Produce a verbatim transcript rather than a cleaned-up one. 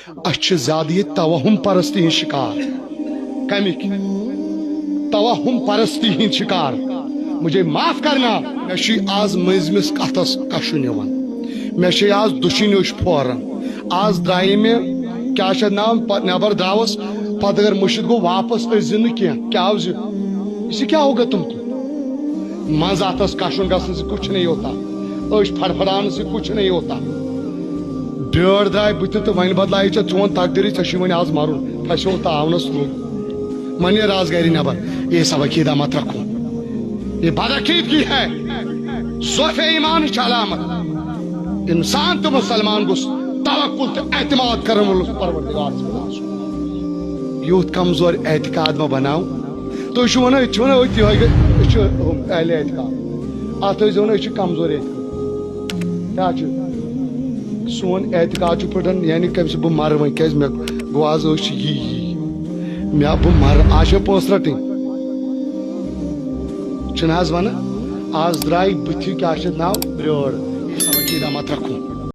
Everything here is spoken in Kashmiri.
اسہِ چھِ زیادٕ ییٚتہِ توہم پرستی ہٕنٛدۍ شکار۔ کمِکۍ؟ توہم پرستی ہٕنٛدۍ شکار۔ مجھے معاف کرنا۔ مےٚ چھُے آز مٔنٛزمِس کتھس کشُن یِوان۔ مےٚ چھُے آز دُچھِنۍ اوٚش پھوران۔ آز درٛایے مےٚ، کیٛاہ چھِ اتھ ناو، پ-، نٮ۪بر درٛاوُس، پتہٕ اگر مٔشِتھ گوٚو واپس أژۍ زِ نہٕ کینٛہہ۔ کیٛاہ آو زِ؟ اسی کیا ہوگا تم کو؟ منٛز اتھس کشُن گژھنہٕ سۭتۍ کچھ نہیں ہوتا۔ أچھ پھڑپھڑاونہٕ سۭتۍ کچھ نہیں ہوتا۔ بیٲر درٛاے بٕتھِ تہٕ وۄنۍ بدلایہِ ژےٚ چون تقدیٖرٕے، ژےٚ چھُے وۄنۍ آز مرُن۔ پھسیو تہٕ آونس لوٚگ۔ وۄنۍ نیرٕ آز گرِ نٮ۪بر۔ یہ سب عقیدہ مت رکھو۔ یہ بدعقیدگی ہے۔ ضعف ایمانٕچ علامت۔ انسان تہٕ مسلمان گوٚژھ توکل تہٕ اعتماد کرن وول پروردگارس پٮ۪ٹھ آسُن۔ یُتھ کمزور اعتقاد مہ بناو۔ تُہۍ چھِو ونان، أسۍ چھِ ونان أتھۍ یِہوٚے گٔے، أسۍ چھِ ہُم اہل اعتقاد۔ اتھ ٲسۍ زِ ونان أسۍ چھِ کمزور اعتقاد۔ کیٛاہ چھُ؟ سون اعتقاد چھُ پھٕٹان، یعنی کمہِ سۭتۍ بہٕ مرٕ وۄنۍ، کیٛازِ مےٚ گوٚو آز أچھ یی یی۔ مےٚ بہٕ مرٕ، آز چھےٚ پونٛسہٕ رٹٕنۍ۔ چھُنہٕ حظ ونان؟ آز درٛاے بٕتھِ، کیٛاہ چھِ اتھ ناو؟ برٛٲر۔ یہ سب عقیدہ مت رکھو۔